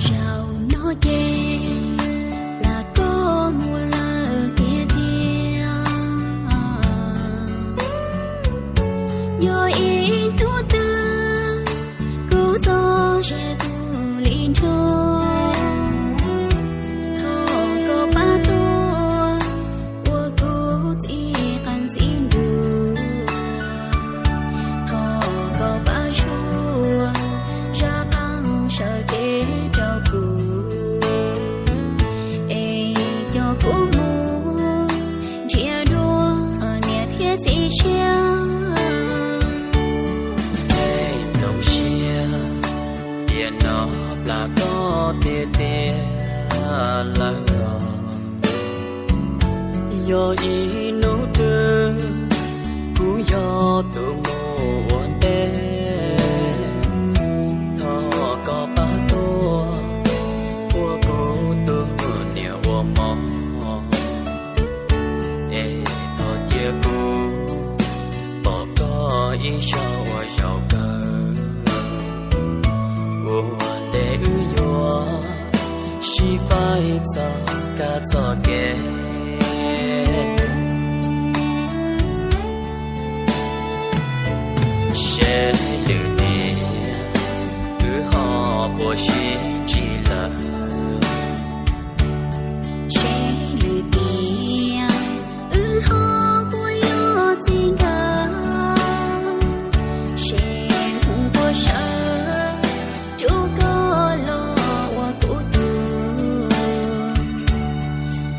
Zaum no ces plam koj mus lawm tiag tiag. Yog ib hnub twg kuv tau ze tus li nrog, thov koj pab tuaj ua kuv txiv qeej txiv ntuj. Thov koj pab suav zaj qeej sawv kev rau kuv, es coj kuv mus nrhiav dua niam thiab txiv tshiab. Tej nplooj siab tiam no plam koj tiag tiag lawm os. Yog ib hnub twg kuv yog tus mus ua ntej, thov koj pab tuaj ua kuv tus niam ua mov, es thov cia kuv pom koj ib zaug ua zaum kawg. Ua ntej wb yuav sib faib txog kab txog kev, seb lwm tiam wb ho puas sib ntsib lawm. Seb lwm tiam wb ho puas yog txij nkawm, seb mus puas sawv rub koj los ua kuv tug.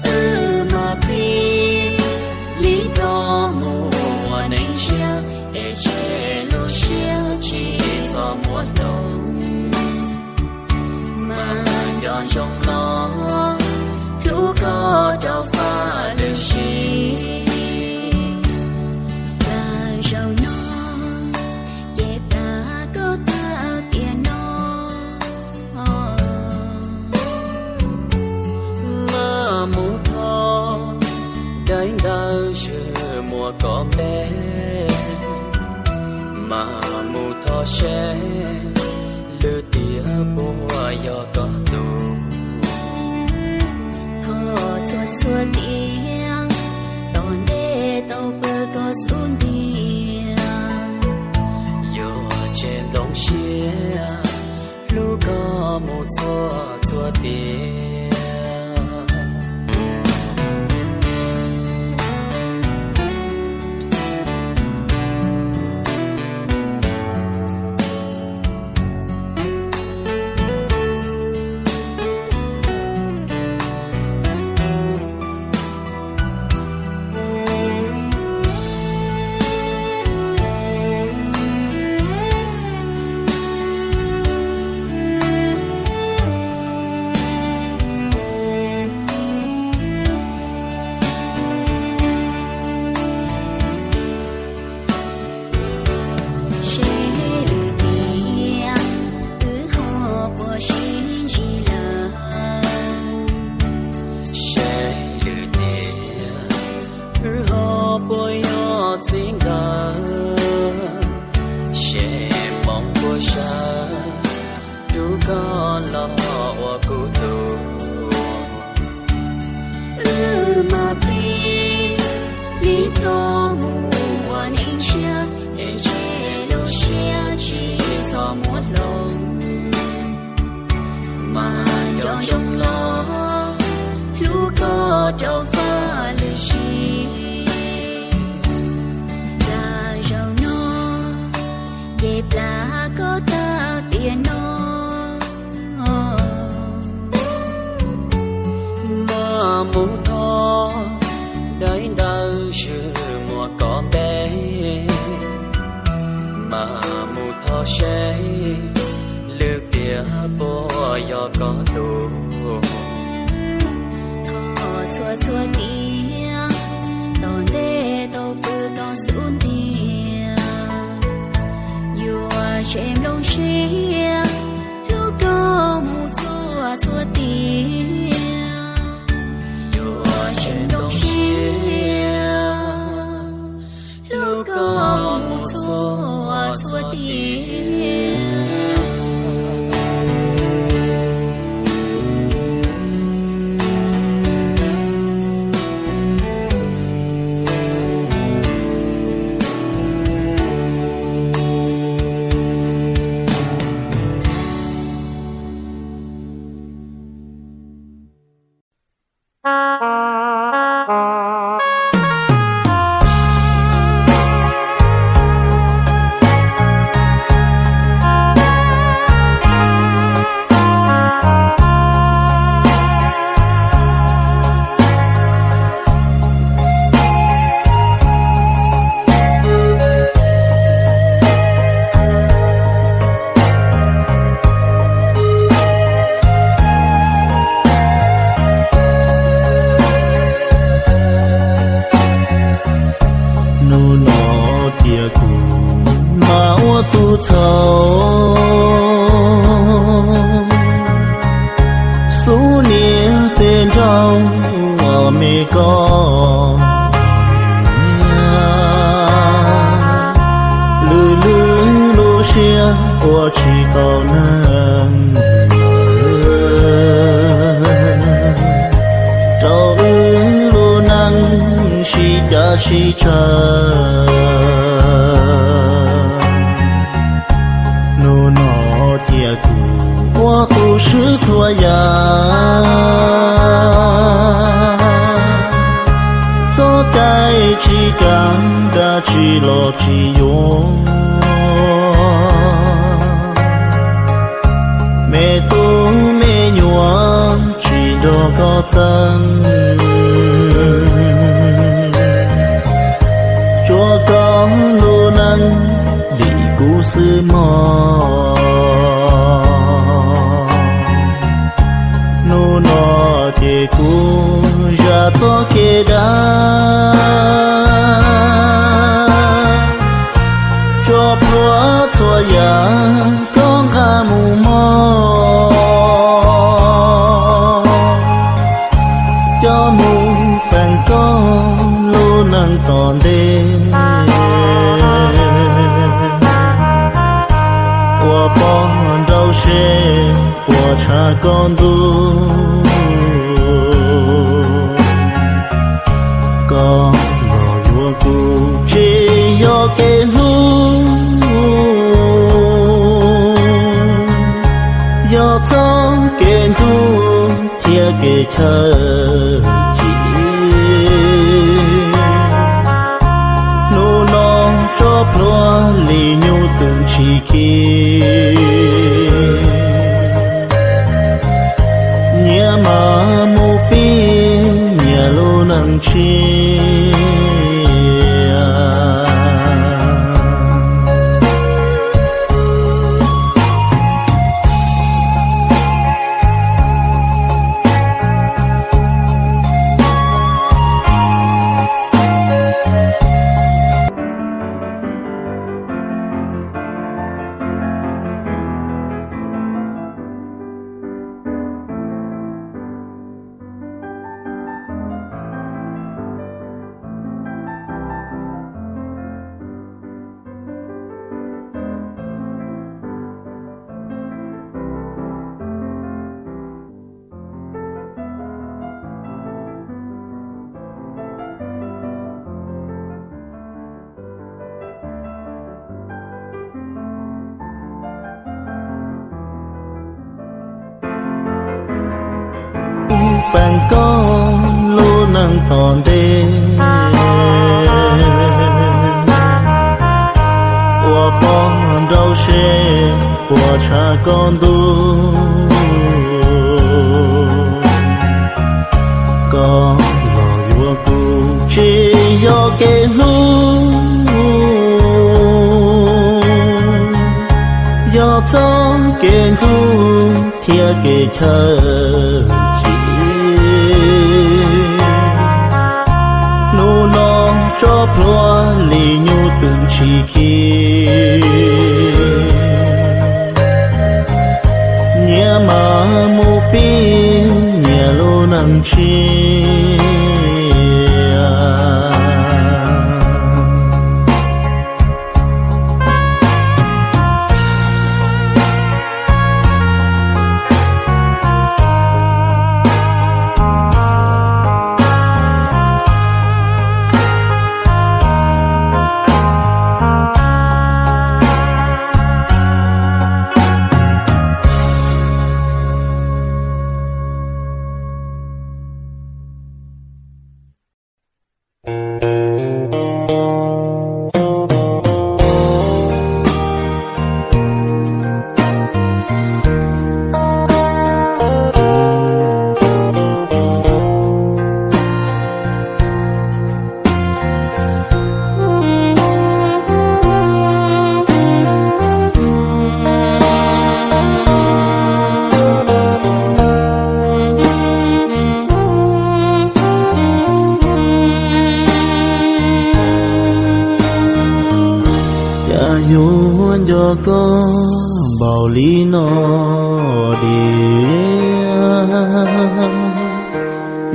Wb mam pib li no mus ua neej ntshiab, es tseg lub siab tsis txhob muab hloov. Mas nco ntsoov los hlub koj rau faj lwm sim. Txawm zaum no ces plam koj tag tiam no, mas mus thov daim ntawv ywg muaj koj npe, mas mus thov seb lwm tiam puas yog koj tug. Thov txhua txhua tiam tom ntej tau pw koj xub ntiag, yuav tseg nplooj siab hlub koj mus txhua txhua tiam. Seb lwm tiam wb ho puas sib ntsib lawm. Seb lwm tiam wb ho puas yog txij nkawm, seb moos puas sawv rub koj los ua kuv tug. Wb mam pib li no mus ua neej ntshiab, es tseg lub siab tsis txhob muab hloov. Mas nco ntsoov los hlub koj rau faj lwm sim. Txawm zaum no ces plam koj tag tiam no, mas mus thov daim ntawv ywg muaj koj npe, mas mus thov seb Tseem nplooj siab hlub koj mus txhua txhua tiam. Yuav tseem nplooj siab hlub koj mus txhua txhua tiam. Hnub no cia kuv mam ua tus txhaum, xub niag tes nrauj me koj. Lwm lwm lub siab ua tsis tau neeg, rau wb lub neej sib cav sib tsawg. Hnub no cia kuv ua tus swb txhua yam, txoj cai tsis kam dab tsi los tsis yuav. Me tub me nyuam tsis nrog koj txeeb, tsuav koj lub neej dim kuv xwb mog. Hnub no ces kuv zam txoj kev dag, tso plhuav txhua yam koj nqa mus mog, coj mus peem koj lub neej tom ntej. Ua poj nrauj seb puas tshaj koj ntuj, koj los yuav kuv tsis yog kev hlub, yog txoj kev ntxub thiab kev chaw chim. Hnub no tso plhuav li nyuj twm tsis khi, nyias mas mus pib nyias lub neej tshiab. Peem koj lub neej tom ntej, ua poj nrauj seb puas tshaj koj ntuj, koj los yuav kuv tsis yog kev hlub, yog txoj kev ntxub thiab kev chaw chim. Hnub no tso plhuav li nyuj twm tsis khi, Mas mus pib nyiam lub neej tsiaj. Cas yuav nco koj npaum li no diam?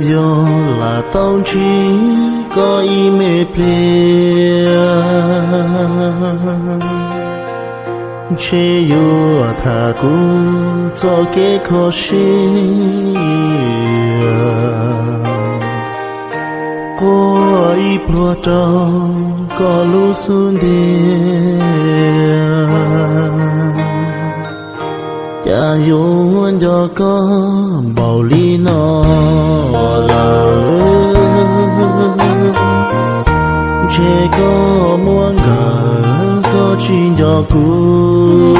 Yog lam tau ntsib koj ib me pliag, ntshe yuav tham kuv txoj kev kho siab. Quaj ib pluag rau koj lub xub ntiag, cas yuav nco koj npaum li no lawm. Ntshe koj muaj nkawm koj tsis nco kuv,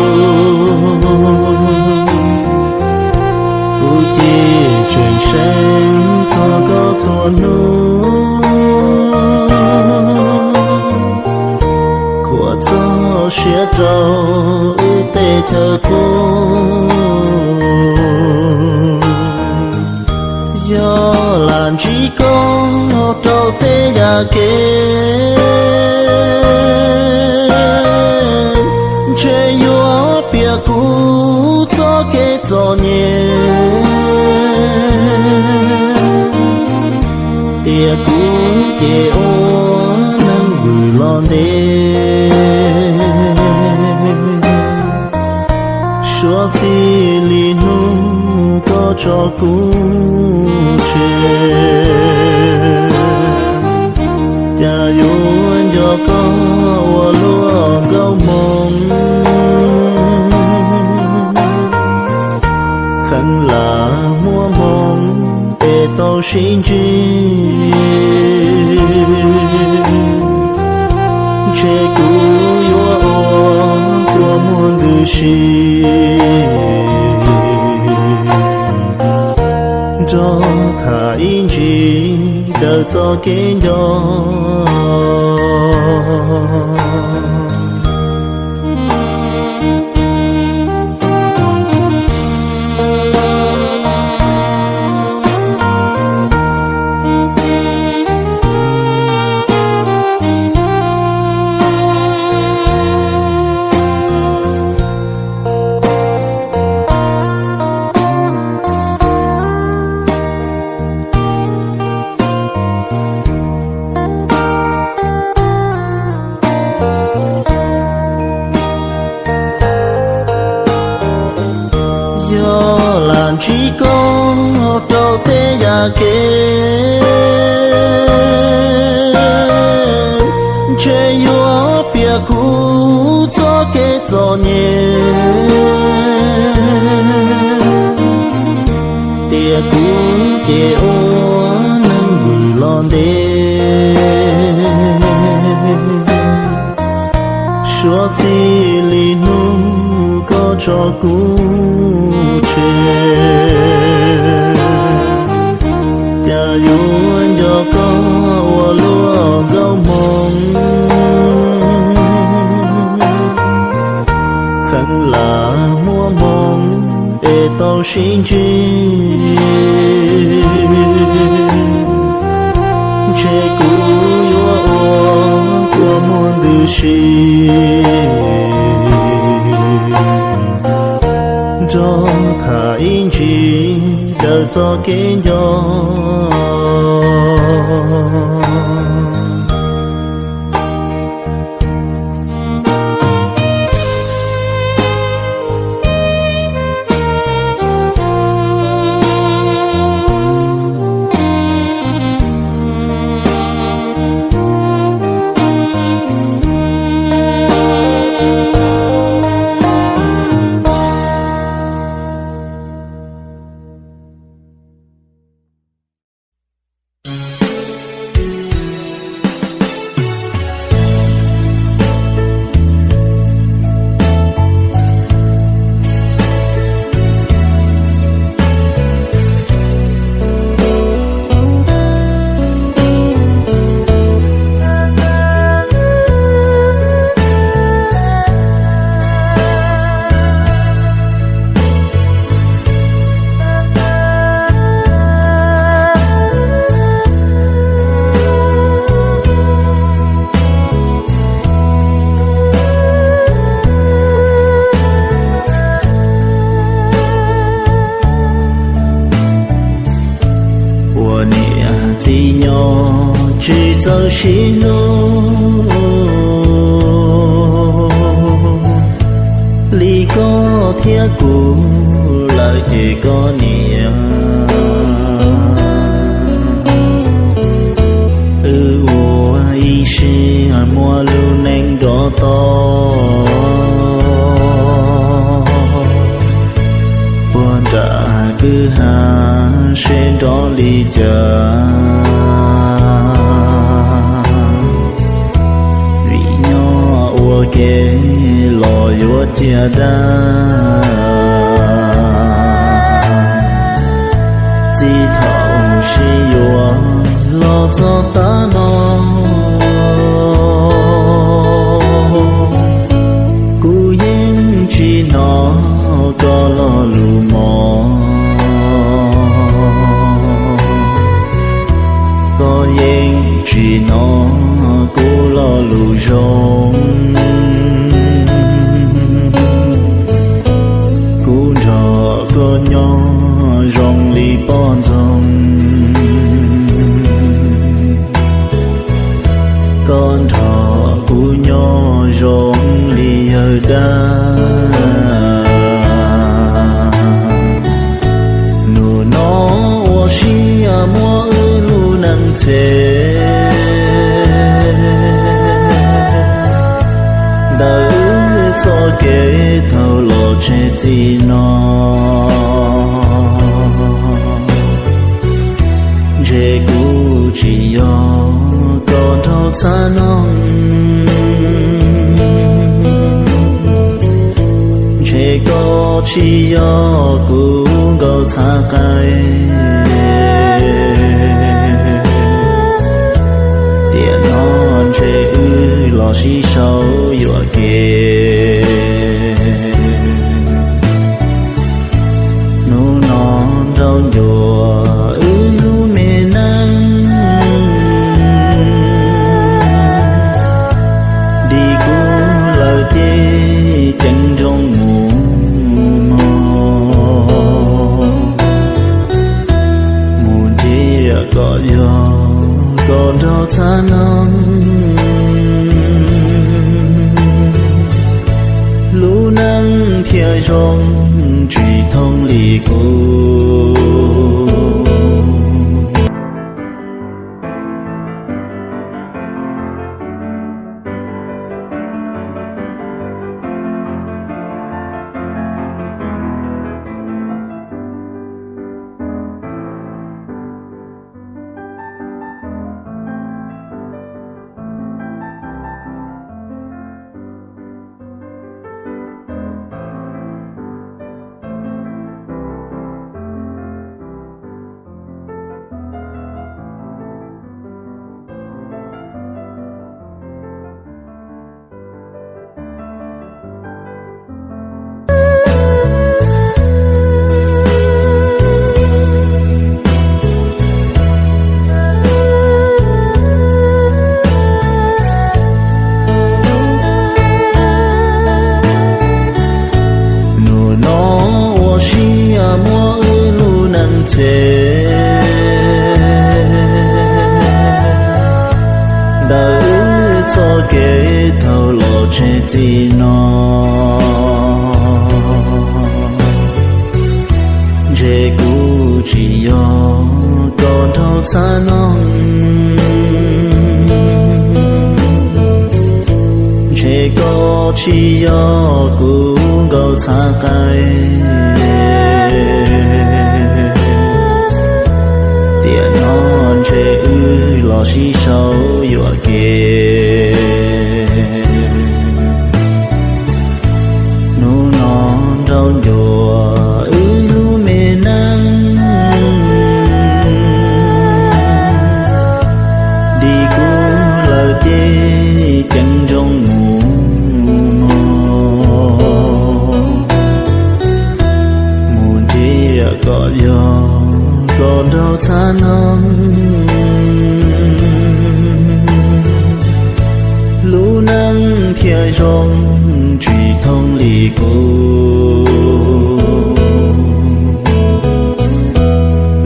kuv ces tseem seev txog koj txhua hnub. Khuam txog siab rau wb tej chaw qub. Yog lam ntsib koj rau tej yam kev, ntshe yuav piam kuv txoj kev txom nyem, tias kuv ces ua neeg vwm los ntev. Suav txij li hnub koj tso kuv tseg, cas yuav nco koj ua luaj nkauj hmoob. Kheev lam muab hmoo es tau sib ntsib, ntshe kuv yuav ua kua muag ntws si, nrog tham ib ntsis daws txoj kev nco. Yog lam ntsib koj rau tej yam kev, ntshe yuav piam kuv txoj kev txom nyem, tias kuv ces ua neeg vwm los ntev. Suav txij li hnub koj tso kuv tseg, cas yuav nco koj ua luaj nkauj hmoob. Kheev lam muab hmoo es tau sib ntsib, ntshe kuv yuav ua kua muag ntws si, nrog tham txoj kev nco. Ua niam txiv nyob tsis txawj sib hlub li koj thiab kuv lawm ces koj niam. Wb ua ib siab muab lub neej nrov to puag nram kwj ha seb nrov li cas. Vim nyob ua ke los yuav ciaj dab. Txij thaum sib yuav los txog tav no, kuv yeej tsis hnov koj lo lus mos. Koj yeej tsis hnov kuv lo lus zoo. Kuv nrog koj nyob zoo li poj ntxoog. Koj nrog kuv nyob zoo li yawg dab. Hnub no ua siab muab wb lub neej txhem ntawm wb txoj kev thaum los tseg txij no. Ntshe kuv tsis yog koj nraug txhab noog, ntshe koj tsis yog kuv nkauj txhab qaib. Tiam no ntshe wb los sib sau yuam kev. Hnub no nrau ncuav wb lub me neej, dim kuv lawm ces ceev nrooj mus mog. Mus ntsia kom yog koj nraug txhab noog, lub neej thiaj zoo tsis thooj li kuv. Kev tau los tseg txij no, ntshe kuv tsis yog koj nraug txha noog, ntshe koj tsis yog kuv nkauj txha qaib. Tiam no ntshe wb los sib sau yuam kev. Hnub no nrau ncua wb lub me neej, dim kuv lawm ces ceev nrooj mus no, mus nrhiav kom yog koj nraug txha noog. Lub neej thiaj zoo tsis thooj li kuv,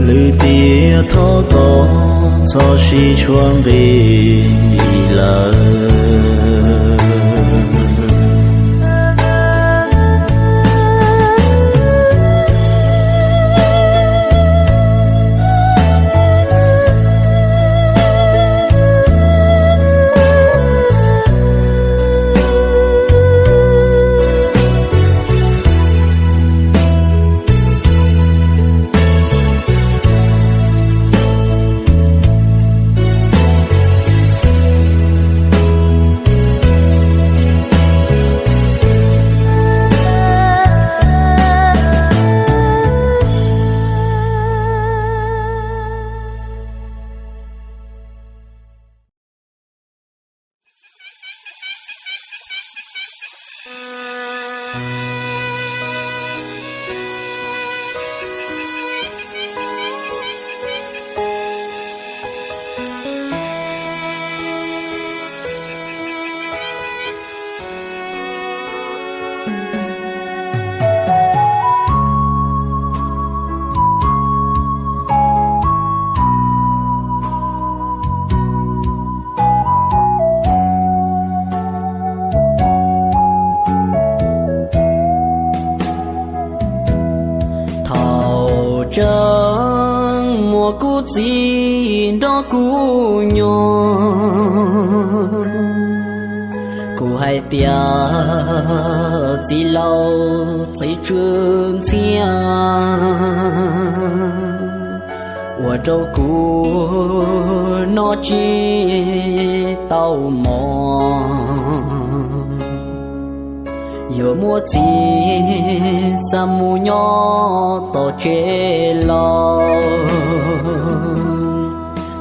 lwm tiam thov koj txhob sib tshuab nqi lawm. Thaum tseem muaj kuv txiv nrog kuv nyob, kuv hais tias txiv laus txiv tsw ntxhiab, ua rau kuv noj tsis tau mov. Yuav muab txiv xa mus nyob tom tsev laus.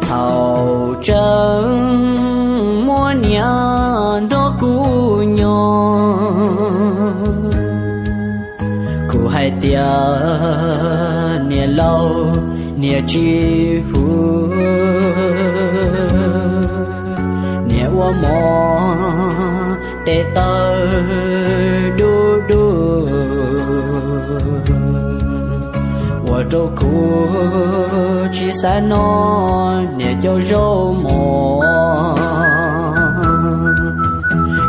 Thaum tseem muaj niam nrog kuv nyob, kuv hais tias niam laus niam tsis hu, niam ua mov tes taw dub dub, ua rau kuv tsis xav noj niam cov zaub mov.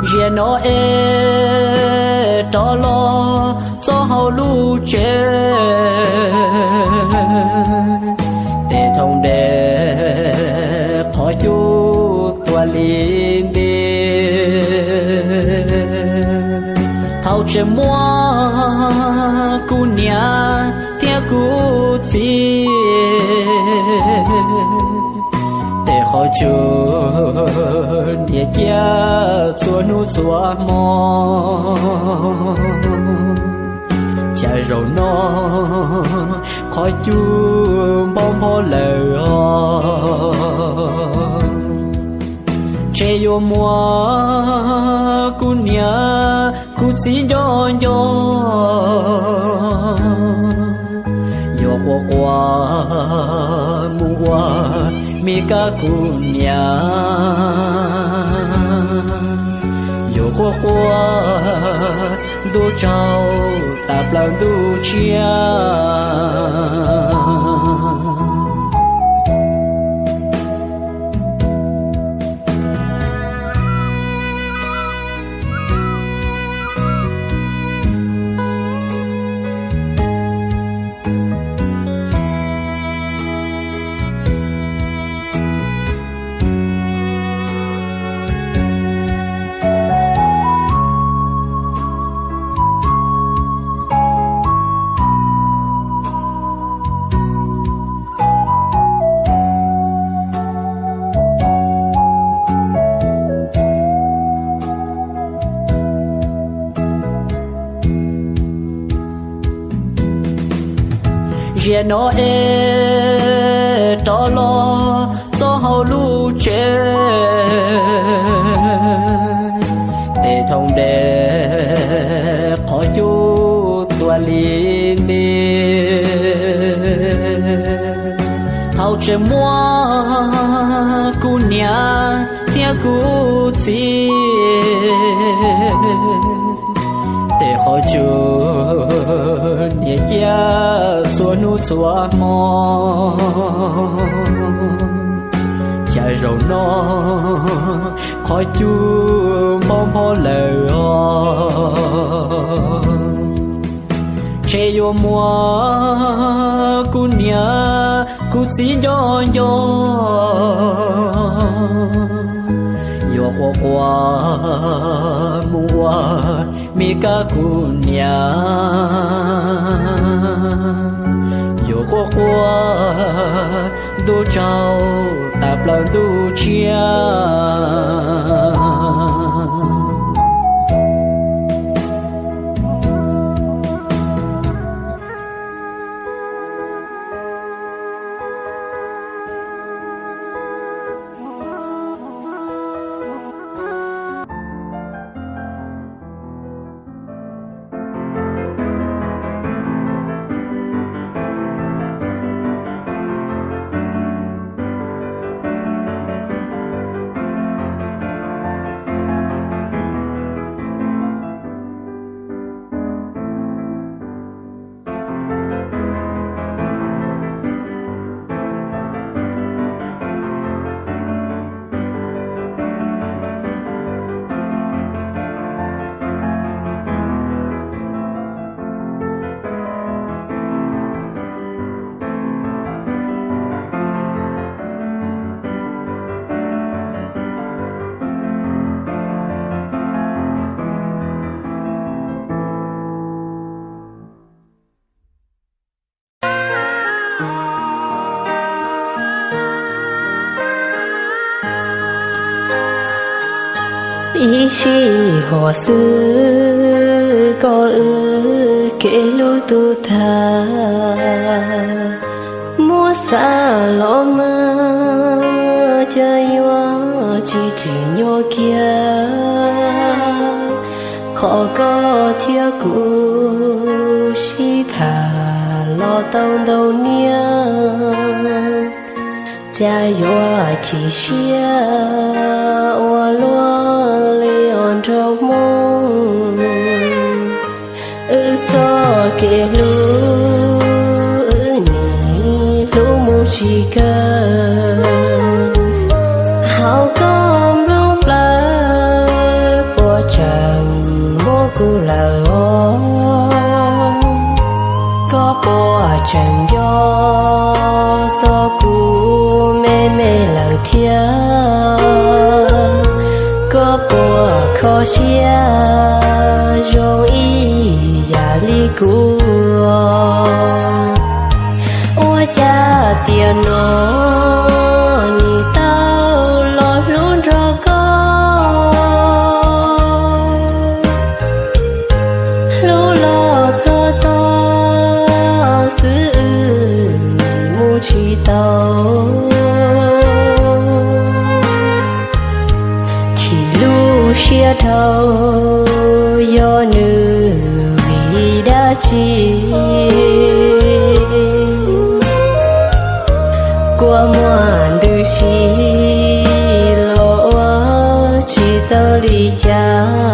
Ziag no es rov los txog hauv lub tsev, tes thoob ntev qhov cub tuag li nti. Thaum tseem muaj kuv niam thiab kuv txiv, tes qhov cub niam cia txhua hnub txhua hmo. Cas zaum no qhov cub npau npau lawm os. Ntshe yuav muab kuv niam kuv txiv nco nco, yuav quaj quaj mus ua me kab kuv niam, yuav quaj quaj ntuj tsaug tas plaws ntuj tshiab. Tsia no es rov los txog hauv lub tsev, tes thoob ntej qhov cub tua li nti. Thaum tseem muaj kuv niam thiab kuv txiv, tes qhov cub niam ciaj txhua hnub txhua hmo. Cas zaum no qhov cub npau npho lawm os. Ntshe yuav muab kuv niam kuv txiv nco nco, yuav quaj quaj mus ua me kab kuv niam, yuav quaj quaj ntuj tsaug tas plaws ntuj tshiab. Ib sij huam xwb koj wb kev hlub tu tag, muab xav los mas cas yuav tsis tsim nyog kiag. Qhov koj thiab kuv sib tham los tau ntau niaj, cas yuav chim siab ua luaj li os nraug Hmoob. Wb txoj kev hlub wb nim hlub mus tsis kawg, hauv koj nplooj plawv puas tseem muab kuv lawm os. Koj puas tseem nco txog kuv me me lawm thiab, koj puas kho siab zoo ib yam li kuv. Ua cas tiam no nim tau los hlub nrog koj, hlub los txog tog xwb mus tsis tau. Chim lub siab dhau yog nws vim dab tsi, kua muag ntws si los ua tsis tau li cas.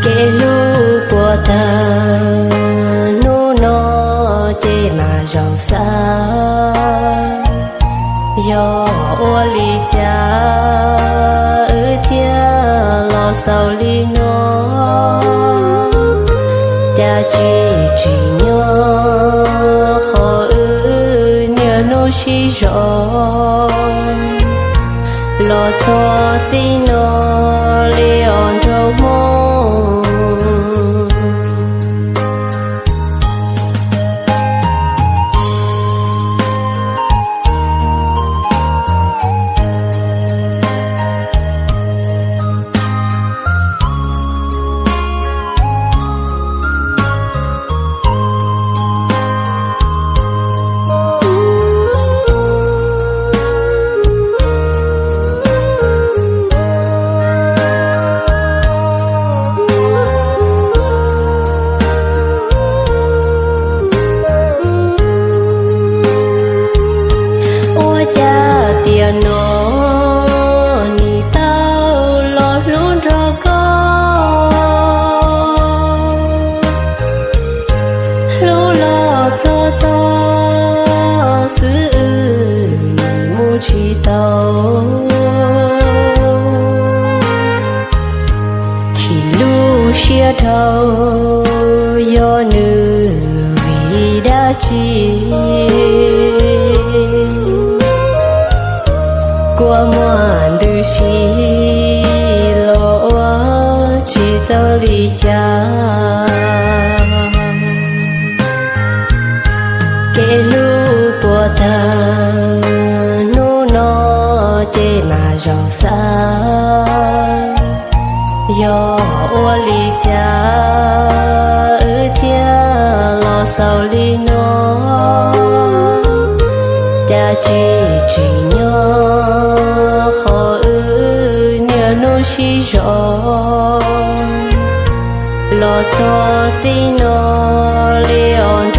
Kev hlub puas tag hnub no ces mas zaum xav, yog ua li cas wb thiaj los xaus li no. Cas tsis tsim nyog qhov wb niaj hnub sib zov los txog txij no li os nraug Hmoob. Dhau yog nws vim dab tsi? Kua muag ntws si los ua tsis tau li cas. Kev hlub puas tawg hnub no ces mas zaum xav. Yog ua li cas wb thiaj los xaus li no? Cas tsis tsim nyog qhov wb niaj hnub sib zog los txog txij no li os?